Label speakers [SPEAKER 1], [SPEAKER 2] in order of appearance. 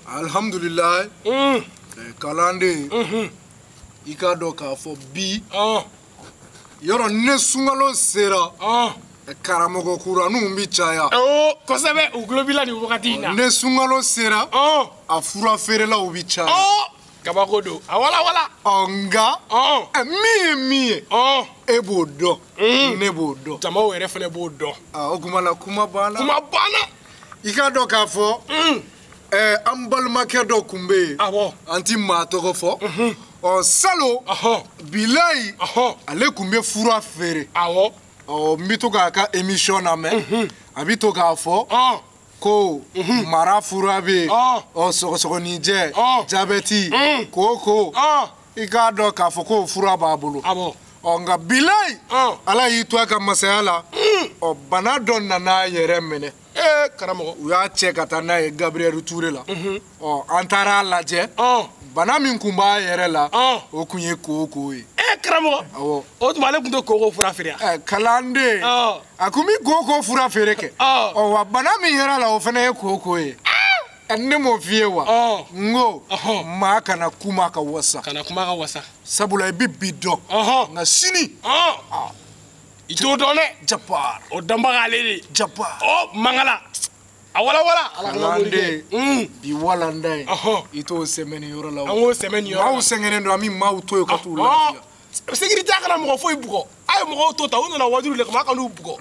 [SPEAKER 1] Alhamdulilayi. Kalanden. I k'a dɔn k'a fɔ bi. Yɔrɔ ne sunkalo sera. Karamɔgɔ kuraninw bi caya.
[SPEAKER 2] Kosɛbɛ, u tulo b'i la nin wagati in na.
[SPEAKER 1] Ne sunkalo sera. A fura feerelaw bi caya.
[SPEAKER 2] Kabako don. A wala wala.
[SPEAKER 1] Nka. Min ye min ye. E b'o dɔn. Ne b'o dɔn.
[SPEAKER 2] Jamaw yɛrɛ fana b'o dɔn.
[SPEAKER 1] O kuma la kuma banna.
[SPEAKER 2] Kuma banna.
[SPEAKER 1] I k'a dɔn k'a fɔ. An balimakɛ dɔ tun bɛ yen.
[SPEAKER 2] Awɔ.
[SPEAKER 1] An ti maa tɔgɔ fɔ. Ɔ salon. Bilayi. Ale tun bɛ fura feere.
[SPEAKER 2] Awɔ.
[SPEAKER 1] N bɛ to k'a ka émission lamɛn. A bɛ to k'a fɔ. Ko mara fura bɛ yen. Ɔ sɔgɔsɔgɔninjɛ. Jabɛti. Koko. I k'a dɔn k'a fɔ k'o fura b'a bolo.
[SPEAKER 2] Awɔ.
[SPEAKER 1] Ɔ nka bilayi. Ala y'i to a ka masaya la. Ɔ bana dɔ nana a yɛrɛ minɛ.
[SPEAKER 2] Karamɔgɔ.
[SPEAKER 1] U y'a cɛ ka taa n'a ye Gabriel Touré la. Ɔ an taara a lajɛ. Bana min kun b'a yɛrɛ la. O kun ye koko ye.
[SPEAKER 2] Karamɔgɔ.
[SPEAKER 1] Awɔ.
[SPEAKER 2] O tuma ale tun tɛ koko fura feere yan.
[SPEAKER 1] Kalanden. A kun bɛ koko fura feere kɛ. Ɔ wa bana min yɛrɛ la o fana ye koko ye. Ne m'o f'i ye wa. N ko maa kana kuma ka wasa.
[SPEAKER 2] Kana kuma ka wasa.
[SPEAKER 1] Sabula i bɛ bi dɔn. Nka sini.
[SPEAKER 2] I t'o dɔn dɛ.
[SPEAKER 1] Japa.
[SPEAKER 2] O dɔnbaga ale de.
[SPEAKER 1] Japa.
[SPEAKER 2] Mangala. A wala wala.
[SPEAKER 1] Kalanden. Bi walanda ye. I t'o sɛmɛ nin yɔrɔ la.
[SPEAKER 2] An k'o sɛmɛ nin yɔrɔ la.
[SPEAKER 1] Maaw sɛgɛnnen don, an bɛ maaw to yen ka t'u lafiya.
[SPEAKER 2] Sécurité kana mɔgɔ foyi bugɔ. A ye mɔgɔw to tan, u nana wajulu de kama, a kan'u bugɔ.